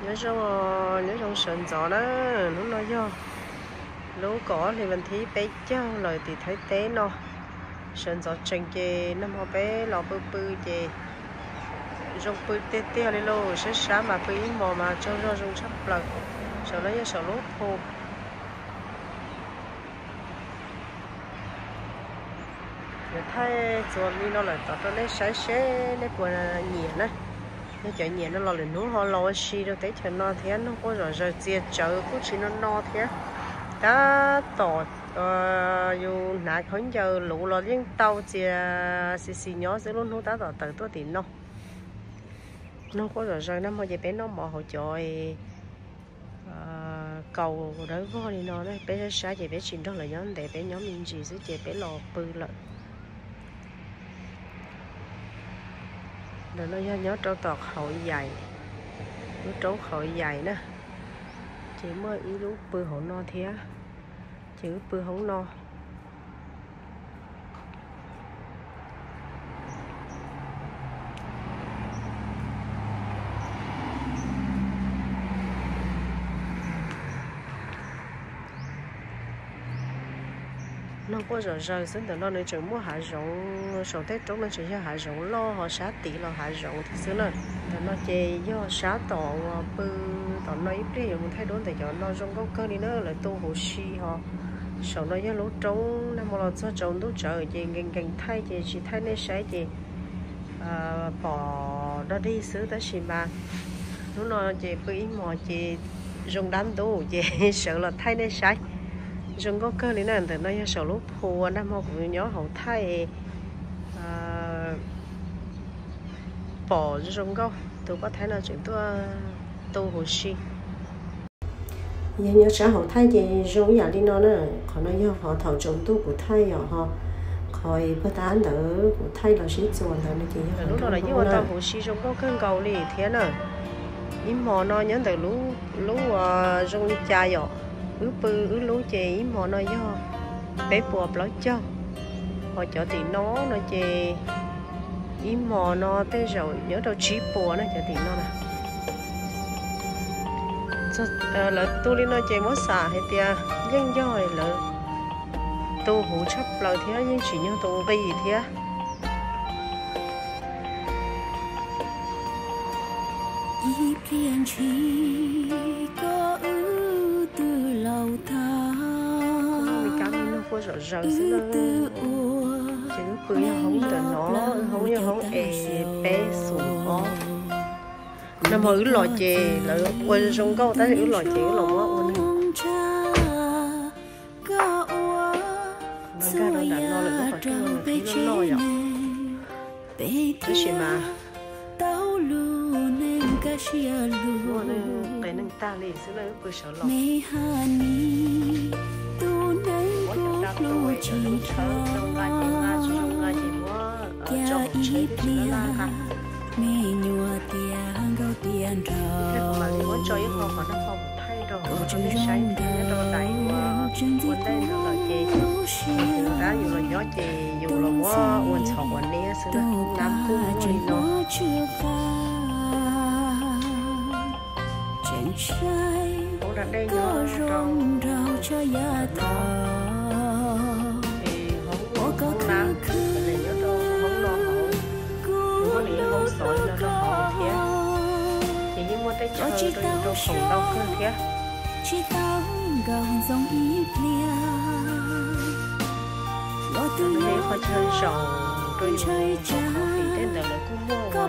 Nyob zoo, nyob zoo sawv ntxov na. Hnub no yog lub kaum ob hli vas thib peb caug lawm tim Thaib teb no. Sawv ntxov tsees ces nag hmo peb los pw pw ces zoo pw tiag tiag li lauj. Sab sab mas pw ib hmos mas tsaug zog zoo tshaj plaws. Saum no yog saum lub phu. Yuav thaij txuas li no lawm tod rau nej saib seb nej puas nyiam na. Yog cov nyiam no los lwm hnub ho los ua si rau teb chaws no thiab. Noog quaj zom zaws, txias tsawv kuj tsis no no thiab. Tab tom yus hnav khaub ncaws luv los yeej tau, txias xis xis nyob xwb, lub hnub tab tom tawm tuaj tim no. Noog quaj zom zaws, nag hmo ces peb noj mov hauv cov kaus dawb vog li no na. Peb saib saib ces peb tsis nrog lawv nyob ntev, peb nyob me ntsis xwb ces peb los pw lawm. Ntawm no yog nyob rau tom Qhauv Yaim, lub roob Qhauv Yaim na. Ces muaj ib lub pw hauv no thiab, ces wb pw hauv no. Noog quaj zom zaws xwb, ntawm no nws tseem muaj hav zoov, saum tej roob no tseem yog hav zoov loj, ho sab tid los hav zoov thiab xwb na. Ntawm no ces yog sab tom uas pw tom no, ib pliag yuav mus thaij duab ntawm cov no, zoo nkauj kawg li na, lawv tu huv si ho. Saum no yog lub roob, nag hmo los txog tsaus ntuj tsawv ces nkees nkees thaij ces tsis thaij nej saib ces pom dog dig xwb, tab sis mas hnub no ces pw ib hmos ces zoo dab ntub ces sawv los thaij nej saib. Zoo nkauj kawg li na. Ntawm no yog saum lub phu uas nag hmo kuv nyob hauv thaij pom zoo nkauj, tus poj thaib no tseem tuaj tu huv si. Yog nyob sab hauv thaij ces zoo ib yam li no na. Qhov no yog qhov thaum tsaus ntuj kuv thaij yom, ho qhov puag ta ntawd kuv thaij los sib txuas ntawd no ces yog qhov no los yeej ua tau huv si zoo nkauj kawg nkaus li thiab na. Ib hmos no nyob ntawm lub, lub uas zoo li cas yom, wb pw wb lub ces ib hmos no yog peb puas plaub caug, ho cov tim no no ces ib hmos no tej zaum nyob rau tsib puas na, cov tim no na. Lawv tu li no ces muab xam hais tias yeej yog lawv tu huv tshaj plaws thiab yeej tsim nyog tu nqi thiab. Ib pliag ntshis koj wb twb laus tag, wb twb ua ces wb pw yog hoob ntawm no, hoob yog hoob es peb xus ob. Nag hmo wb los ces lawv ua zoo nkauj, tab sis wb los ces wb los muab ua neeg. Nkag rau nram no lawm, lub qhov rooj no nws qhib loj loj yom. Tab sis mas muaj neeg qias neeg tag li xwb na, wb pw sawv los. Muab cov da tuaj, cov lub tshawb zoo nqa ces nqa, tsis zoo nqa ces muab tso hauv tsheb twb tsis laj nqa. Thiab kuv mam li muab tso ib qho qhov no qhov kuv thaij rau hauv no rau nej saib thiab. Nyob rau daim uas ua ntej ntawd lawm ces tab yus los nyob ces yus los muab ua ntxhov ua niab xwb na, nab kuj muaj li no. Hauv da dej nyob rau no, es hauv, hauv nab, nyob rau hauv no hauv, muaj li hauv xov li no rau hauv thiab. Ces yeej muaj teb chaws rau yus rau khoom ntau kawg thiab. Ntawm no yog ib qho chaw zaum rau yus khoom, vim tej ntawd lawv kuj muaj ua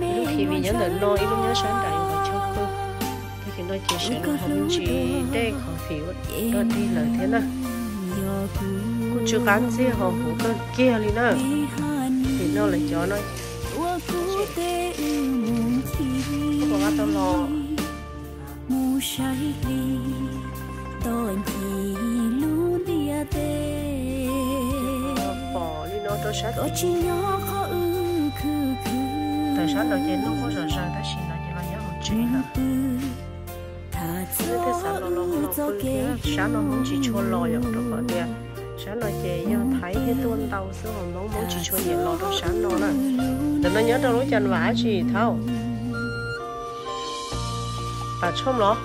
ib lub T V nyob ntawm no, ib lub nyob sab nram yus qhov chaw pw. Tag kis no ces sawv los hauv me ntsis dej khoom vim ua dog dig lawm thiab na. Kuj tsw qab ntxiag ho huv kawg kiag li na. Vim no lawv cov no kuj puas qab tau los. Pom li no rau sab, tawm sab no ces noog quaj zom zaws tab sis no ces los nyob hauv tsev lawm. Yog tej xav los los los pw thiab, sab no hmoob tsis tshua los yom, rau qhov tias sab no ces yog Thaib thiaj tuaj ntau xwb, hmoob, hmoob tsis tshua nyiam los rau sab no na. Ntawm no nyob rau lub cas vam dab tsi thaum Tshoj los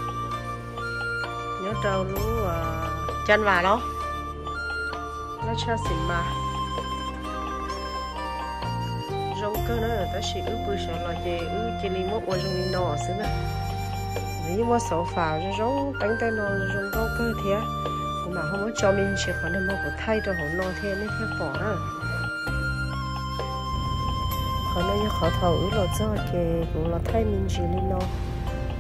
nyob rau lub Caj Vas los laj tshaj xim mas zoo kawg na, tab sis wb pw sawv los ces wb cia li muab ua zoo li no xwb na. Yeej muaj xauv fam zoo zoo, teeb tej no zoo nkauj kawg thiab. Kuv mam ho muab tso me ntsis qhov nag hmo kuv thaij rau hauv no thiab nej thiaj pom na. Qhov no yog qhov thaum wb los txog ces kuv los thaij me ntsis li no,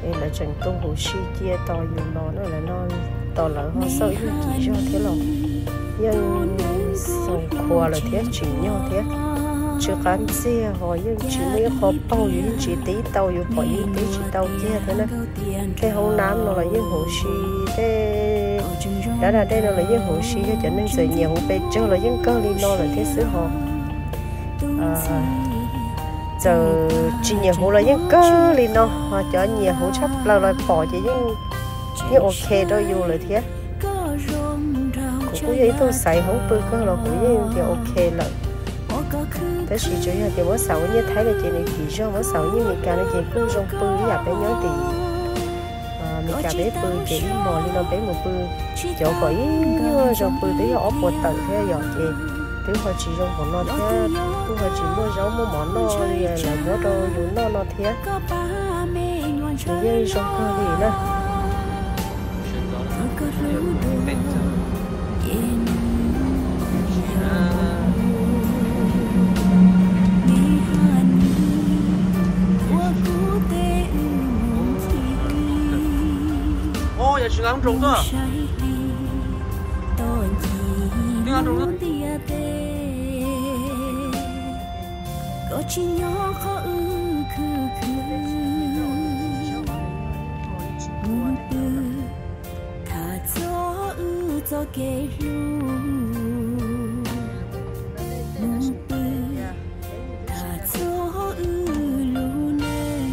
es lawv tseem tu huv si cia tos yus los na, lawv no tos lawv ho xauj ib nyuag kim zog thiab los yeej xaus khuav lawm thiab tsim nyog thiab. Tsw qab ntxiag ho yeej tsis muaj ib qho paug, yus yeej tsis tib tau, yus pom yeej tib tsis tau kiag thiab na. Tej hoob nab no los yeej huv si, tej dab da dej no los yeej huv si, yog cov neeg txawm nyiam huv pes tsawg los yeej kawg li no lawm thiab xwb ho. Txawm tsis nyiam huv los yeej kawg li no, ho cov nyiam huv tshaj plaws los pom ces yeej, yeej ok rau yus lawm thiab. Kuv kuj yog ib tug xaiv hoob pw kawg los kuv yeej tias ok lawm. Tab sis tsuas yog tias muab xav ua nyiaj Thaib no ces nws kim zog, muab xav ua nyiaj Meskas no ces kuj zoo pw ib yam peb nyob tim Meskas peb pw ces ib hmos li no peb mus pw cov kom ib nyuag zoo pw twb yog ob puas tawm thiab yom, ces twb ho tsis zoo npaum no thiab, kuj ho tsis muaj zaub muaj mov noj li lawv muab rau yus noj no thiab. Nws yeej zoo kawg li na. Koj tsis nyob qhov wb khwv khwv, mus pw tham txog wb txoj kev hlub, mus pw tham txog wb lub neej.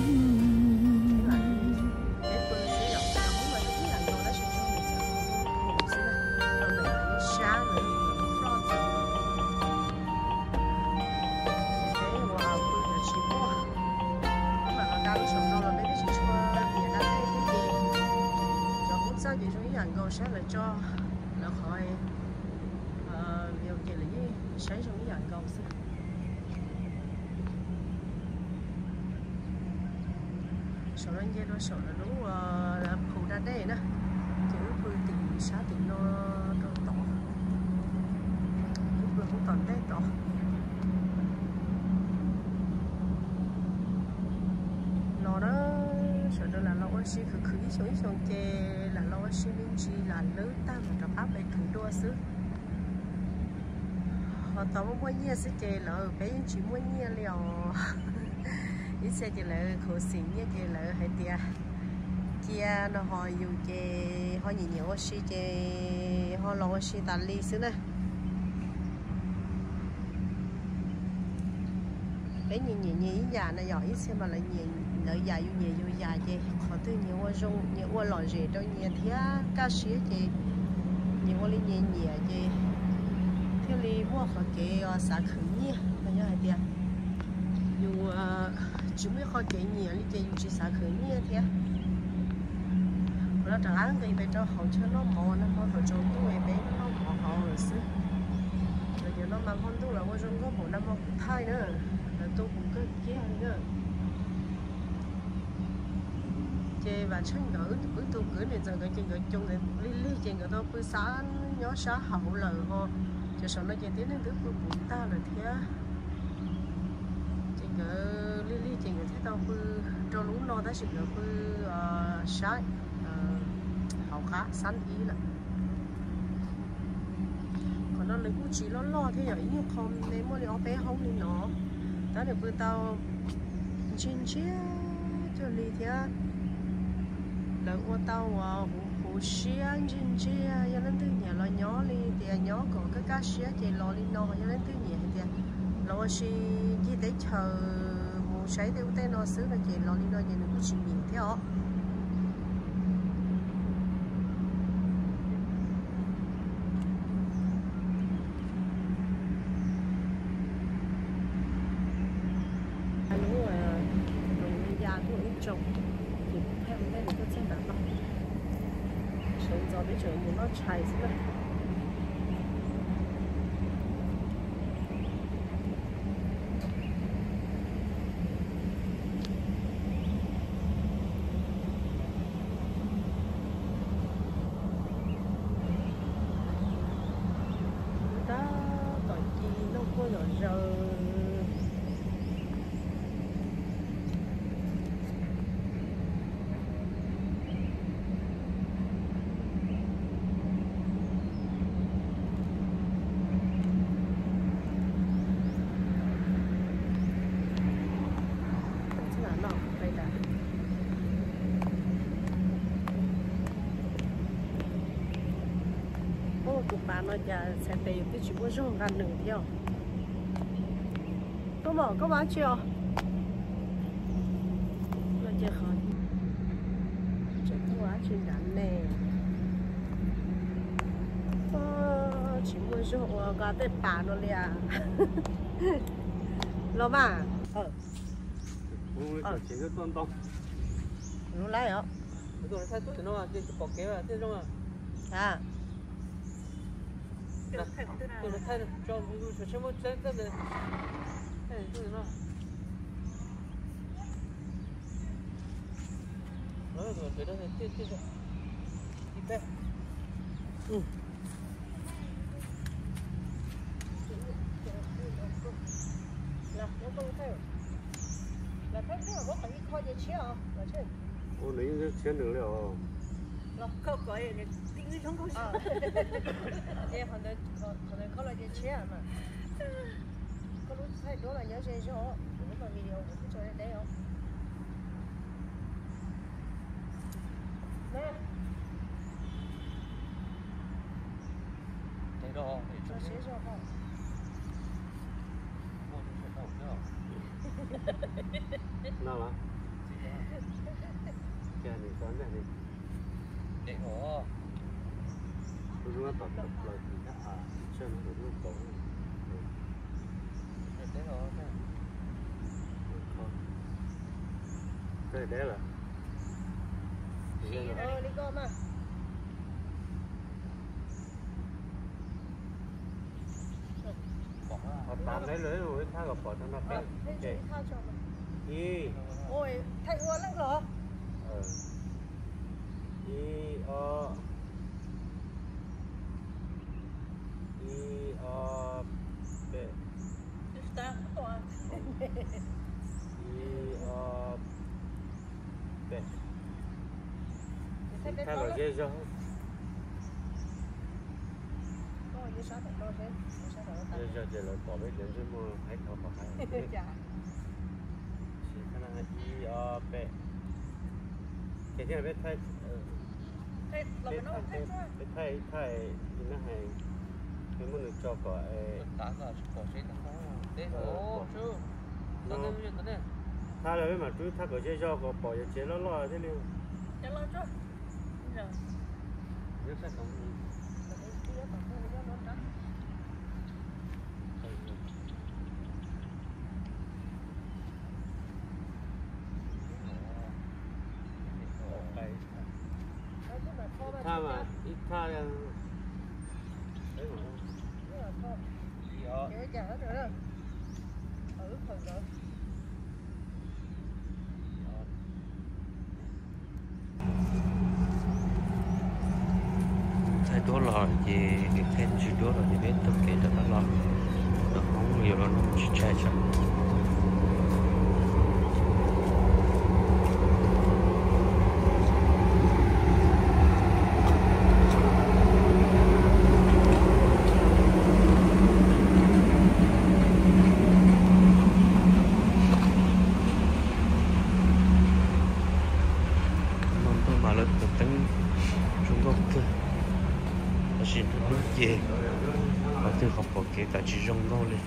Cov kub txaj ces zoo ib yam nkaus, saib lawv tso lawv qhov video ces lawv yeej saib zoo ib yam nkaus xwb. Saum no nce rau saum lawv lub phu da dej na, ces wb pw tim sab tim no rau tod, wb pw hauv tom ntej tod. Los na, sawv daws lam los ua si khwv khwv ib xyoos ib xyoos ces lam los ua si me ntsis lam lwb tag mam rov qab pem khwv dua xwb. Ho tau muaj muaj nyiaj xwb ces lawv, peb yeej tsis muaj nyiaj li os. Ib txhia ces lawv khuv xim nyiaj ces lawv hais tias cia no ho yus ces ho nyiam nyiam ua si ces ho los ua si tas li xwb na. Peb nyias nyiam nyias ib yam na yom, ib txhia mas lawv yam yus nyiam yus yam ces qhov twg nyias ua zoo nyias ua lom zem rau nyias thiab kaj siab ces nyias ua li nyias nyiam ces thiaj li muaj qhov kev xav khwv nyiaj. Los yog hais tias yus tsis muaj ib qho kev nyiam li ces yus tsis xav khwv nyiaj thiab. Kuv los rov qab nqis pem rau hauv chaw noj mov, nag hmo thaum tsaus ntuj peb noj mov hauv lawm xwb. Lawv cov no mas hmo ntuj lawv ua zoo nkauj npaum nag hmo kuv thaij na, lawv tu kuv kawg kiag li na. Ces Vam Tsheej nkawd wb tus kwv niam ntxawm nkawd ces nkawd coob lig lig ces nkawd tau pw sab nyob sab hauv lawm ho. Cov saum no ces tib neeg twb pw puv tag lawm thiab. Ces nkawd lig lig ces nkawd thiaj tau pw rau lub no tab sis nkawd pw sab hauv qab xab ib lawm. Qhov no nws kuj tsis loj loj thiab yom, ib nyuag qho me muaj li ob peb hoob li no, tab nws pw tau ntsiag ntsiag cuag li thiab. Lawv ua tau huv huv siab ntsiag ntsiag, yog leej twg nyiam los nyob li tias nyob kom kaj kaj siab ces los li no, yog leej twg nyiam hais tias los ua si ncig teb chaws mus saib tej ub tej no xwb no ces los li no ces nws kuj tsis nyiam thiab os. Lub ya tuaj ib tsoom, ces kuv thaij ua ntej nws tuaj txog Ntxov peb tseem mus noj tshais xwb na. Tab tom ci noj kuj zom zaws. Tus pas no cas txhais tes yus twb tsis muaj zog nqa nws thiab. Tuaj mom koj ua dab tsi os? Tseem tuaj ua dab tsi nrad ne? Tsis muaj zog ua nqa tej pas no li as. Los mas. Lub laib os. Ua nws yeej tshiab nws li os. Qhov ntawd kho los ces tshiab mas. Koj lub thaij duab mas nyob ze zog, kuv lub mas video kuv twb tso deb deb os. Tso siab zog os. No los. Cia nws tso ntag li. Lub tom plaws tim thab av, tsawg no lub kaum. Koj deb lawm. Li koj mas. Ho tav neb lawm ib thaj kom pom rau no peb. Ib, ib, ob, ib, ob, peb. Ib, ob, peb. Thaj los zej zog. Zej zog ces lawv pom peb cov ntsej muag haib dhau qhov haib. Ib, ob, peb. Ces thiaj peb thaij, peb thaij ib thaj, peb muab nws tso kom thaj los peb mam rub thaj kom zej zog kom pom yuav tsev loj loj thiaj li. Ib thaj mas ib thaj. Thaij duab los ces, thaij tsis duab los ces peb taug kev rov qab los. Nram Hmoob yuav los noj tsis tshais tso. Hnub no ntuj mas lawv tus teeb zoo nkauj kawg, tab sis hnub no ces qhov twg qhov pom kev tas tsis zoo nkauj li.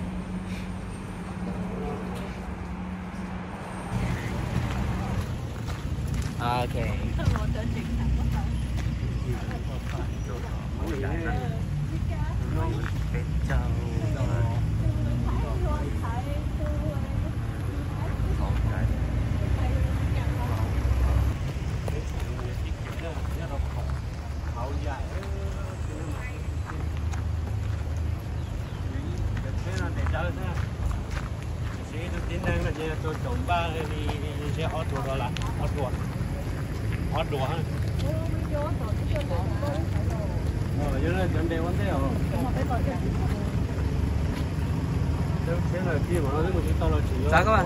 Xav koj.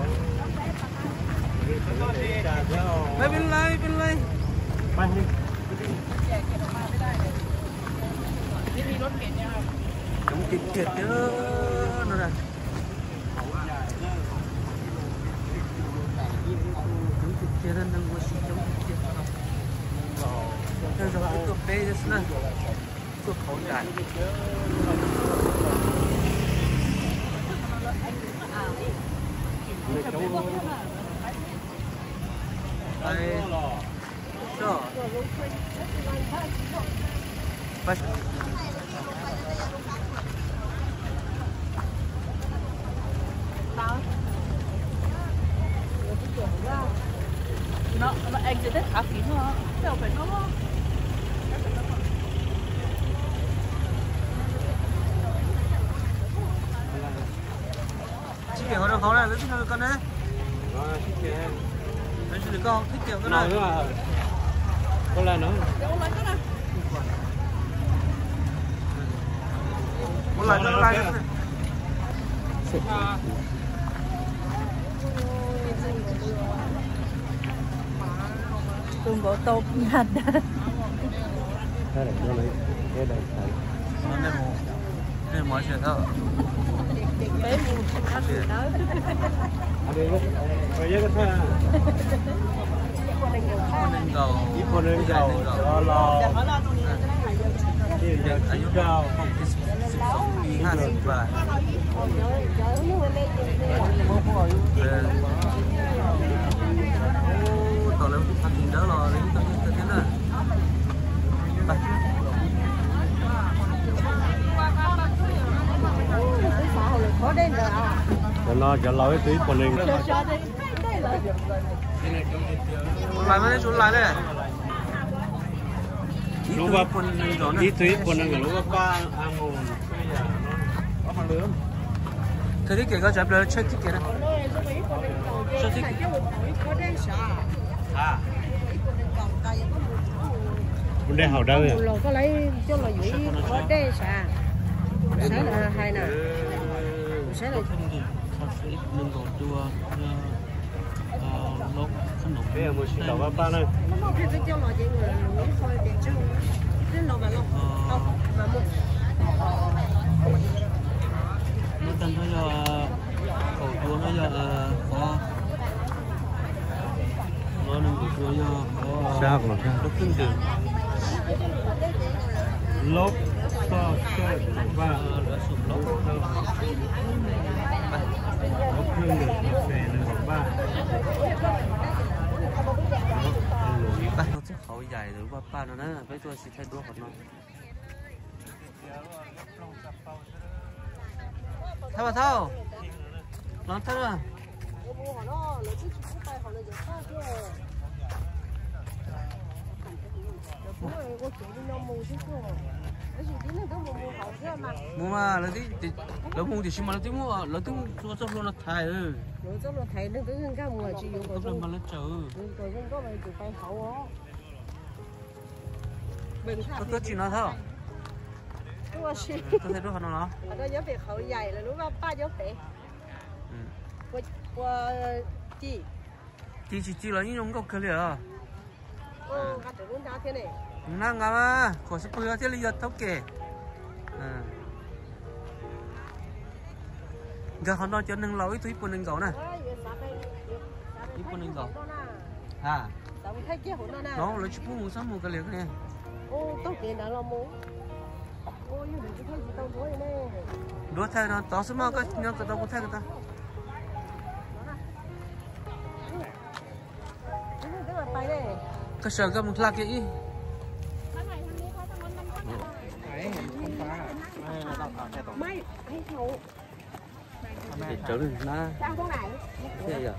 Peb peb laib, peb laib. Coob tiag tiag tiag no na. Coob tiag tiag, neeg ua si coob tiag tiag. Tej zaum wb tuaj peb xwb na, tuaj qhov nram. Sib kem hauv rau hauv na, lawv twb nug koj ne. Lawv sib kem koj, sib kem koj na. Ua lais no. Ua lais, ua lais. Tus nkaus tau nyaj dag. Ib puas nees nkaum, ib puas nees nkaum los yog tsib caug, xib xoos pis haj xib vas. Tau lawv tus txhab tis ntawd los lawv ib tug thiab na. Cov no cov laus ib tug ib puas nees. Lais mas nej tsuas lais ne. Ib tug ib puas nees nkaum na. Ib tug ib puas nees nkaum lub paj. Kawg thib kem koj tsav plaws tshawb thib kem na. Tshawb thib kem. Ua dej haus dawb. Los koj lawv coj los yuav ib qho dej sav. Saib lawv hais na. Saib lawv. Peb mus sib ntaus paj paj na. Lub tag nrho yog kaum dua no yog qhov no, nees nkaum dua yog qhov lub kheej ntawm lub xoj xwm vaj. Lub kheej ntawm xos xes nees nkaum paj. Paj no txoj qhov yaim ntawm lub paj paj no na, peb tuaj sib thaij duab qhov no. Thawj, thawj, los thawj. Mus mas lawv, lawv mus tiam sis mas lawv twb muab, lawv twb ua txoj hlua no thaiv. Txoj hlua mas lawv tsawm. Koj tuaj tsim no thawj. Tuaj thaij duab qhov no los. Ci tsis ci los yeej zoo nkauj kawg li os. Nqa nqa mas kom xub pwg thiaj li yog thaub kem. Nkawd qhov no cov neeg laus ib tug ib puas nees nkaum na. Ib puas nees nkaum. Ha. No lawv tsis pub mus, txhob mus kawg li ne. Duab thaij no tod xwb mas koj nyob kom tau kuv thaij ko tau. Koj sawv koj mus hla kiag ib. Rawv na. Thiaj yog.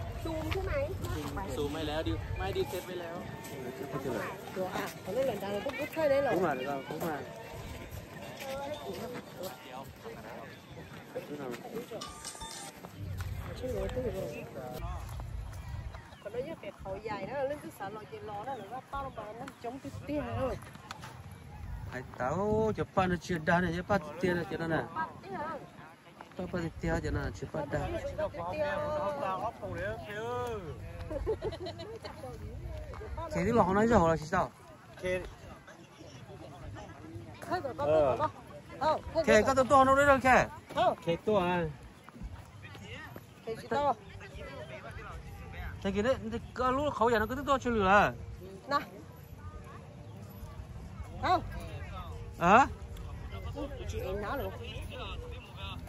Qhov no yog pem Qhauv Yaim na, leej twg xav los ces los na, lawv paj los mas muaj coob tiag tiag. Hais tau, cov paj no tsis dag ne, cov paj tiag tiag no na. Paj, paj tiag tiag cov no tsis paj dag. Khe twb los hauv no ib zaug los tsis tau. Khe, koj tuaj tuaj hauv no dab Khe. Tag kis lub Qhauv Yaim no koj twb tuaj tsw lwm lawm.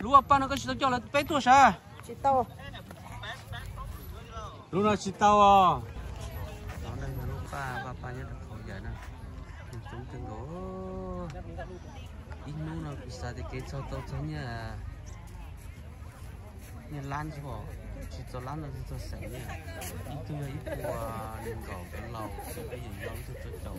Lub paj no koj tsis tau coj lawv peb tuaj sav? Lub no tsis tau os. No yog lub paj, paj, paj nyob rau Qhauv Yaim na. Coob kawg nkaus. Ib hnub no kuv xav tias kev txog tau txog nyiaj, nyiaj lab xwb os, tsis txog lab no tsis txog xeem na. Ib tug yog ib puas nees nkaum cov laus, ib tug yog ib tug tsib caug.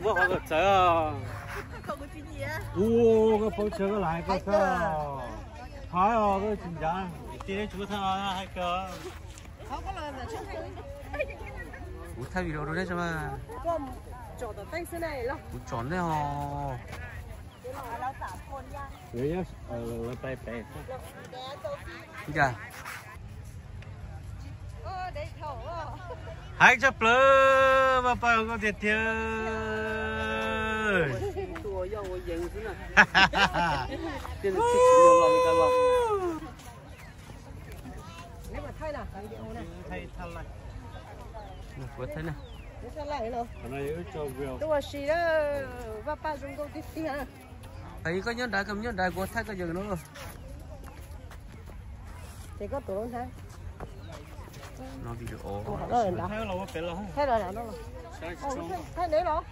Muab qhov kom txawv. Ua, koj paub tsawv koj lam hais koj xwb. Hais os, koj tsis ncav. Kuv thaij video rau nej saib mas. Kuv tsom nej os. Cas? Hais tshaj plaws, Vaj Paj zoo nkauj tiag tiag. Kuv thaij na. Tuaj ua si na, Vaj Paj zoo nkauj tiag tiag. Koj nyob nrad, koj nyob nrad kuv thaij koj yawg no. Ces koj tuav lub hnab. No video. Thaij los, thaij neb los.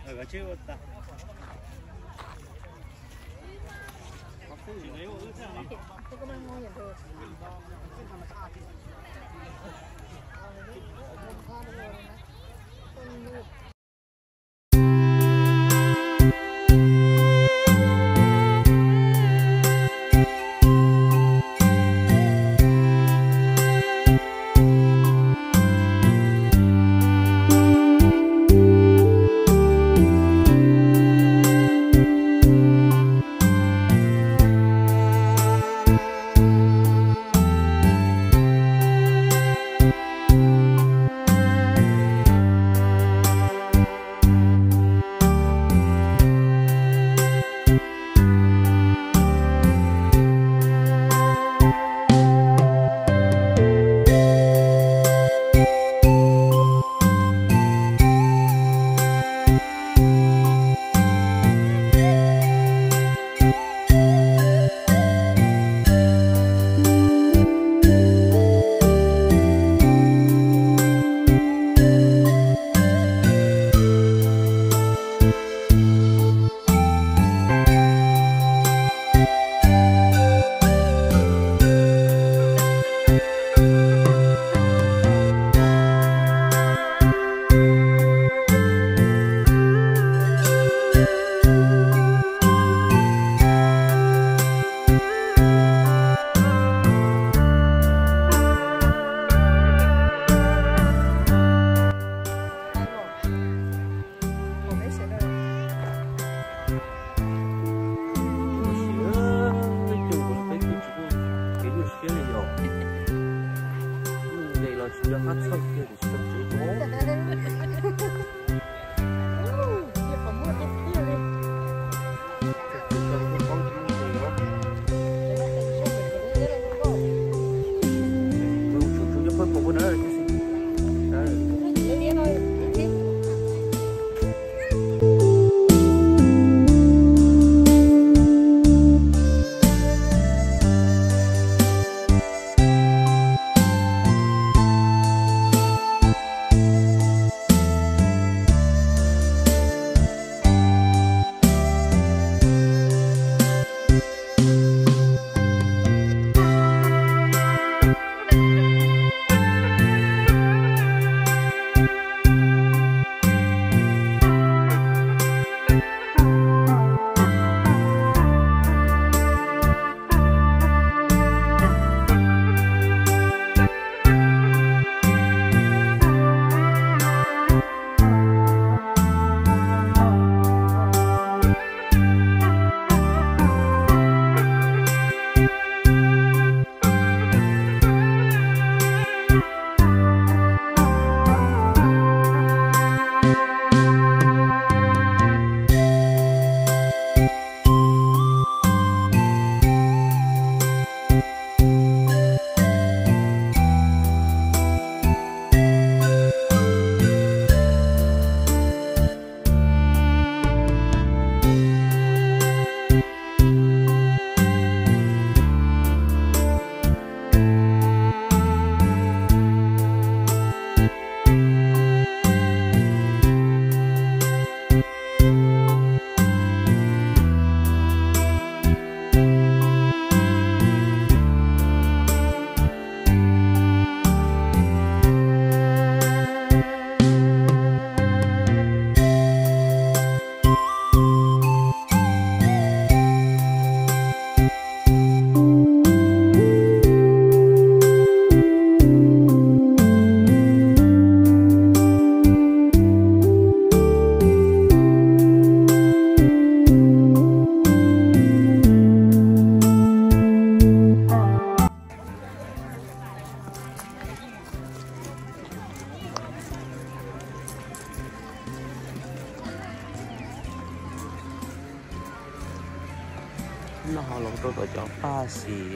No ho los rau tom cov paj xim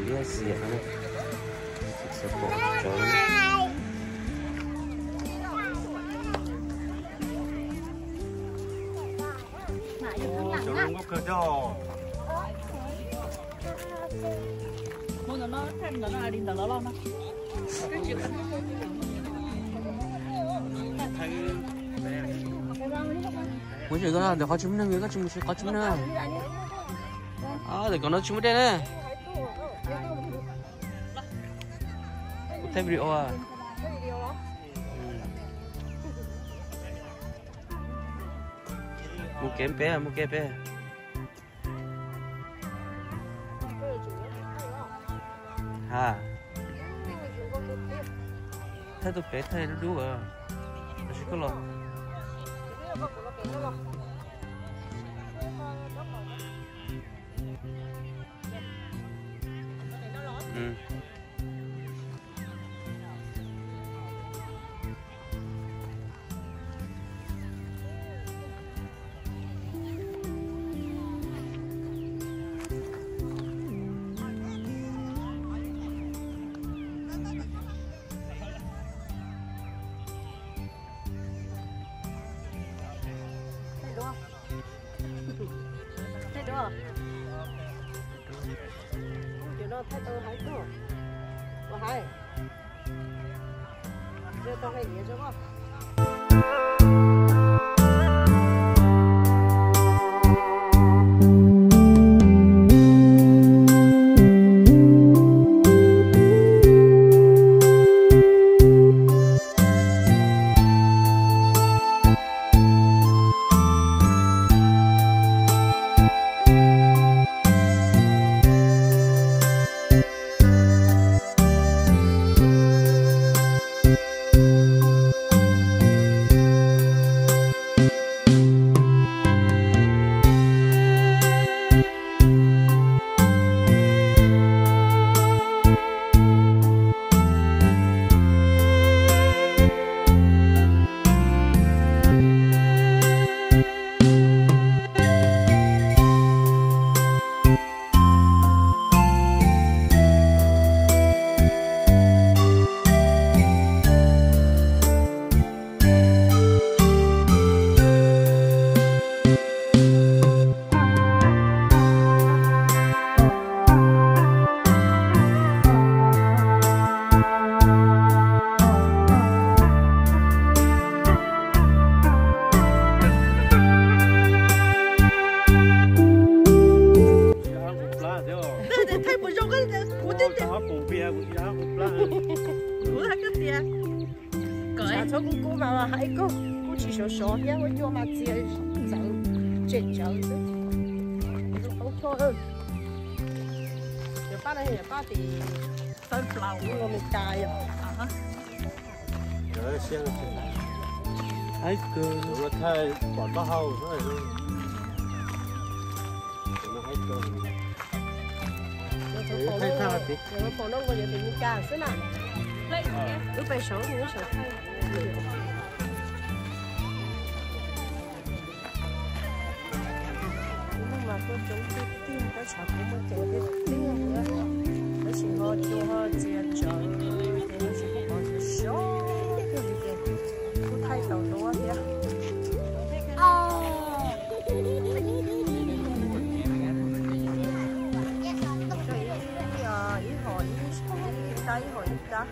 liab xiam no, tsis pom tsawv. Mus tsev koj, ntawm qhov tsis muaj neeg, koj tsis mus tsev qhov tsis muaj neeg. Ntawm kom no tsis muaj dej na. Kuv thaij video. Mus kev peb, mus kev peb. Ha, thaij tus pem thaij dub dub, tab sis koj los. Thaij duab. Cov no thaij tau haib kawg. Ua haib. Tau hais diav rau koj. Thaij puas zoo, kuv tib tias. Kuv tib tias. Txhob kub kub mas haib kawg, kub tsis sov sov thiab, ua nyuaj mas txia txawv, tsem tsawv xwb. Cov paj no yog paj tim Sunflower America yom. Haib kawg. Pom taub hau, haib kawg. Pom no nkaus yog tim Meskas xwb na. Wb pem saud, wb saud thaij. Lub no mas tuaj coob tiag tiag, tab tsam kuv muaj cov tiag tiag thiab, tab sis ho cua ho txia tsawv ces no tsis pom sov sov kiag li ces kuj thaij tau duab thiab. Ib hom ib tab, ib hom ib tab.